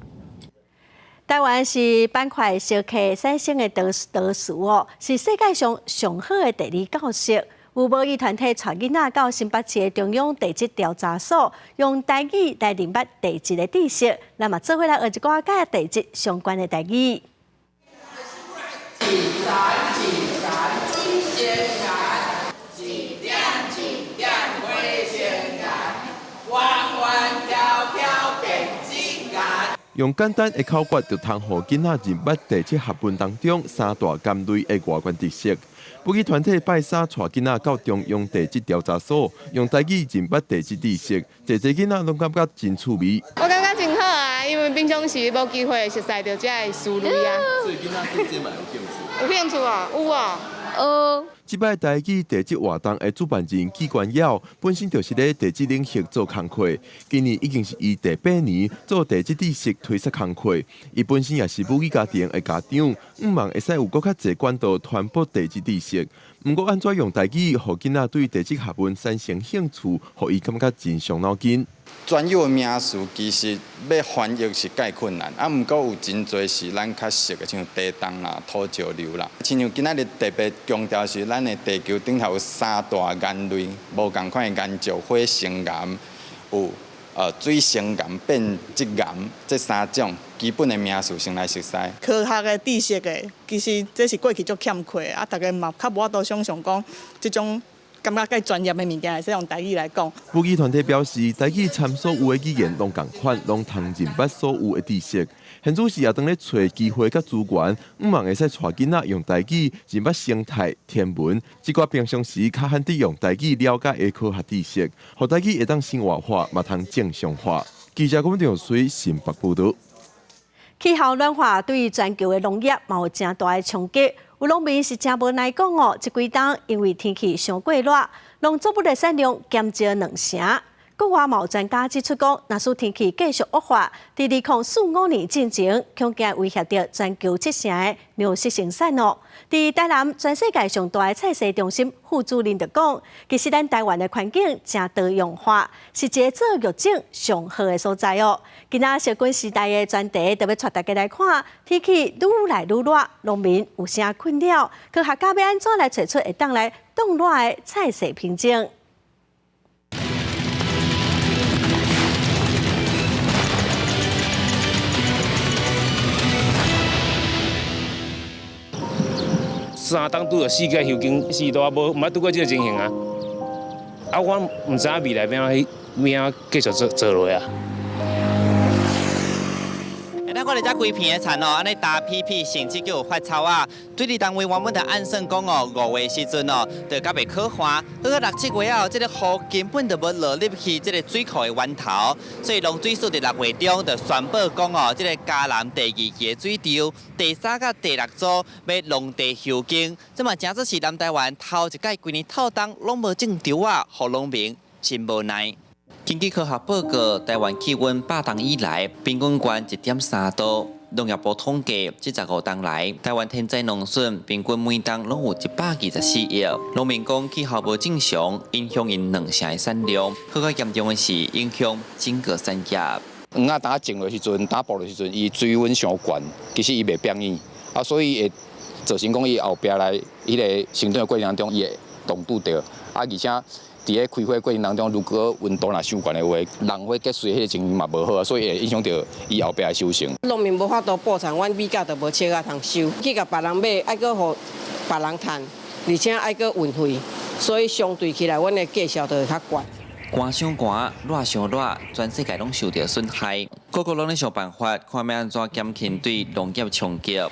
台灣是板塊相契產生的島嶼哦，是世界上上好的地理教室。有母語團體帶囡仔到新北市的中央地質調查所，用台語來認捌地質的知識。咱嘛做伙來學一寡佮地質相關的台語。一閃一閃水晶岩，一點一點火星岩，彎彎翹翹變質岩。用簡單的口訣就通予囡仔認捌地質學問當中三大岩類的外觀特色。母語團體拜三帶囡仔到中央地質調查所，用台語認捌地質知識，濟濟囡仔攏感覺真趣味。我感覺真好啊，因為平常時無機會熟似著這个書類啊。所以囡仔對這嘛有興趣？有興趣啊，有啊。這擺台語地質活動的主辦人紀關耀，本身就是咧地質領域做工課，今年已經是伊第八年做地質知識推廣工課。伊本身也是母語家庭的家長，向望會使有閣較濟管道傳播地質知識。毋過按怎用台語，予囡仔對地質學問產生興趣，予伊感覺真傷腦筋。專有名詞其實欲翻譯是蓋困難，啊，毋過有真濟是咱較熟的，像地動啦、土石流啦。親像今仔日特別強調是咱的地球頂頭有三大岩類，無仝款的岩石、火成岩，有水成岩、變質岩這三種基本的名詞先來熟似。科學的知識的，其實這是過去足欠缺的，啊，大家嘛較無法度想像講這種。感覺較專業的物件，會使用台語來講。母語團體表示，台語參所有的語言攏仝款，攏通認捌所有的知識。現主時也當咧揣機會佮資源，向望會使帶囡仔用台語認捌生態、天文，這寡平常時較罕得用台語了解的科學知識，予台語會當生活化，嘛通正常化。記者郭長水新北報導。氣候暖化對全球的農業嘛有誠大的衝擊。有農民是誠無奈講哦，這幾冬因為天氣傷過熱，農作物的產量減少兩成。國外嘛有專家指出講，若是天氣繼續惡化，佇2045年進前，恐驚威脅著全球七成的糧食生產哦。佇台南，全世界上大的菜市中心副主任就講，其實咱台灣的環境誠多樣化，是一个做育種上好的所在哦。今仔小軍時代的專題特別帶大家來看，天氣愈來愈熱，農民有啥困擾？科學家欲按怎來揣出會當來擋熱的菜色品種？三冬拄著四季休耕，四大無毋捌拄過這个情形啊！啊，我毋知影未來欲按怎欲按怎繼續做做落啊！咱看佇遮規片的田哦，按呢焦皮皮，甚至閣有發臭啊。水利單位原本就按算講哦，5月時陣哦，就較袂可旱。好到六七月後，這个雨根本就無落入去這个水庫的源頭，所以農水署佇6月中就宣布講哦，這个嘉南第二期的水池第三佮第六組欲農地休耕，這嘛誠做是南台灣頭一擺規年透冬攏無種稻仔，予農民真無奈。根據科學報告，台灣氣溫100冬以來平均懸1.3度。農業部統計，這15冬來，台灣天災農損平均每冬攏有124億。農民講氣候無正常，影響𪜶兩成的產量。閣較嚴重的是影響整個產業。黃仔當種落時陣，打播落時陣，伊水溫傷懸，其實伊袂變軟，啊，所以會造成講伊後壁來彼个成長的過程當中，伊會凍拄著，啊，而且。佇咧開花過程當中，如果溫度若傷懸的話，人花結穗彼个情形嘛無好，所以會影響著伊後壁的收成。農民無法度補田，阮米價就無車仔通收，去共別人買，愛閣予別人趁，而且愛閣運費，所以相對起來，阮的價數就會較懸。寒傷寒，熱傷熱，全世界攏受著損害，各國攏咧想辦法，看欲按怎減輕對農業衝擊。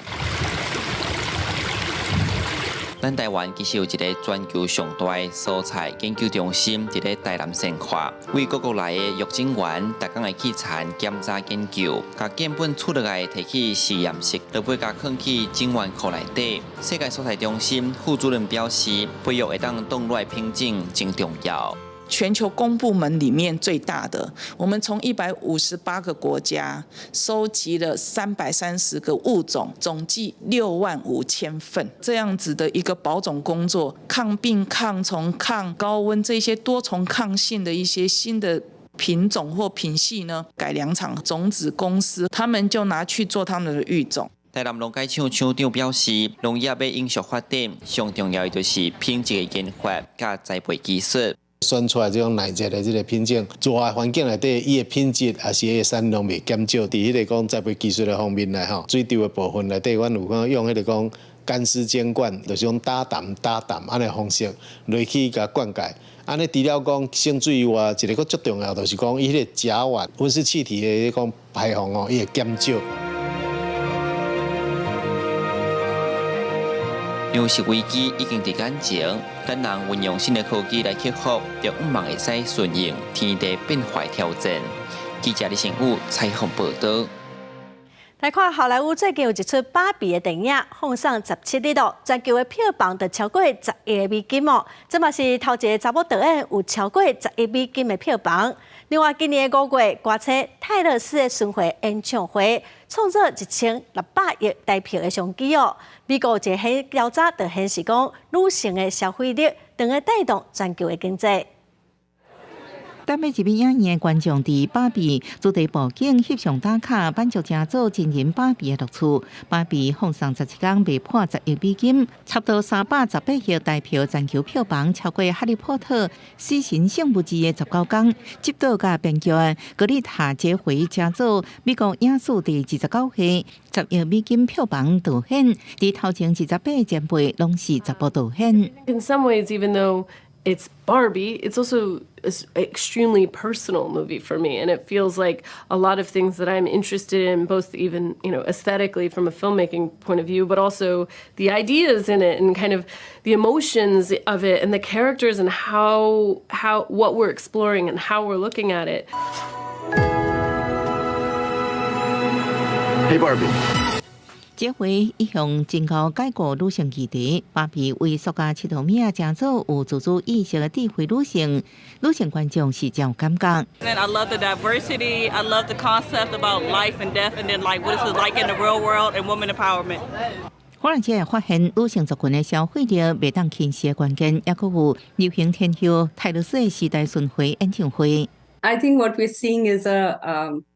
咱台灣其實有一个全球上大的蔬菜研究中心，佇咧台南善化，為各國來的育種員，逐工會去田檢查研究，共建本取落來提去實驗室，落尾共囥去種源庫內底。世界蔬菜中心副主任表示，培育會當擋熱品種真重要。全球公部門裡面最大的，我們從158個國家收集了330個物種，總計6萬5千份，這樣子的一個保種工作，抗病、抗蟲、抗高溫這些多重抗性的一些新的品種或品系呢，改良場種子公司，他們就拿去做他們的育種。台南農改場場長表示，農業欲永續發展，上重要的就是品質的研發佮栽培技術。選出來這種耐熱的這个品種，熱的環境內底，伊的品質抑是伊的產量袂減少。佇彼个講栽培技術的方面來吼，水池的部分內底，阮有講用彼个講乾濕間灌，就是講打澹打澹按呢方式落去共灌溉。按呢除了講省水以外，一个閣足重要，就是講伊彼个甲烷溫室氣體的講排放哦，伊會減少。糧食危機已經佇眼前，咱人運用新的科技來克服，就向望會使順應天地變化挑戰。記者李成武採訪報導。來看好萊塢最近有一齣芭比的電影，放送17日咯，全球的票房就超過10億美金哦。這嘛是頭一个查某導演有超過10億美金的票房。另外，今年5月，歌星泰勒絲的巡迴演唱會，創造1600億台票的商機哦。美國有一個調查就顯示講，女性的消費力正咧帶動全球的經濟。等欲入去影院的觀眾佇芭比主題布景翕相打卡，滿足成做真人芭比的樂趣。芭比放送17天賣破10億美金，差不多318億台票，全球票房超過《哈利波特》死神聖物誌的19天，執導佮編劇的格麗塔傑回成做美國影史第29位10億美金票房導演，佇頭前28个前輩攏是查埔導演。 In some ways, even though it's Barbie, it's also an extremely personal movie for me, and it feels like a lot of things that I'm interested in, both even aesthetically from a filmmaking point of view, but also the ideas in it and kind of the emotions of it and the characters and how what we're exploring and how we're looking at it. Hey Barbie. 這回一向真𠢕解決女性議題，芭比為塑造𨑨迌物仔成做有自主意識的智慧女性，女性觀眾是真有感覺。 And I love the diversity. I love the concept about life and death, and then like what is it like in the real world and woman empowerment. 可能這會發現女性族群的消費力袂當輕視的關鍵，抑閣有流行天后泰勒絲的時代巡迴演唱會。 I think what we're seeing is a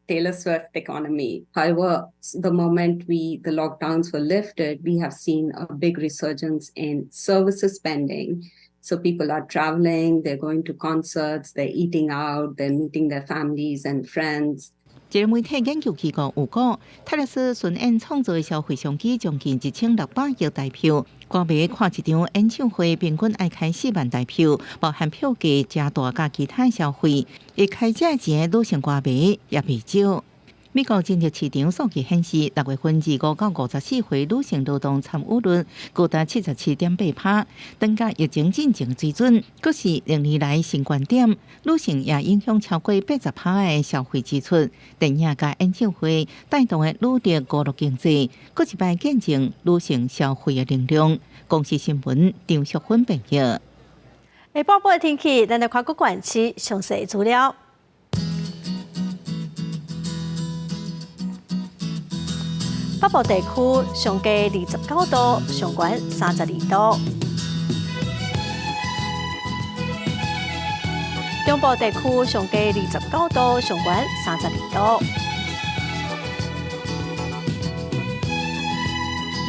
Taylor Swift economy. However, the moment the lockdowns were lifted, we have seen a big resurgence in services spending. So people are traveling, they're going to concerts, they're eating out, they're meeting their families and friends. 一個媒體研究機構有講，泰勒絲巡演創造的消費商機將近1600億台票，歌迷看一場演唱會平均愛開4萬台票，包含票價加大佮其他消費，會開這錢女性歌迷也袂少。美國人力市場數據顯示，6月份25到54歲女性勞動參與率高達77.8%，轉佮疫情進前水準，閣是歷年來新高點。女性也影響超過80%的消費支出。電影佮演唱會帶動的女力娛樂經濟，閣一擺見證女性消費的能量。公視新聞張淑芬編譯。下晡晡的天氣，咱來看各縣市詳細資料。北部地區上低29度，上懸32度；中部地區上低29度，上懸32度；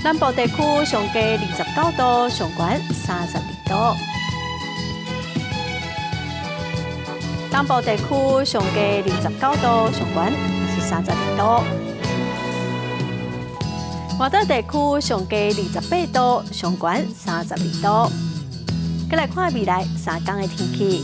南部地區上低29度，上懸32度；東部地區上低29度，上懸是32度。外島地區上低28度，上懸32度。閣來看未來3天的天氣。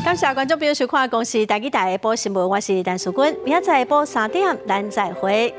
感謝觀眾朋友收看《公視台語台》下晡新聞，我是陳淑君，明仔載下晡3點，咱再會。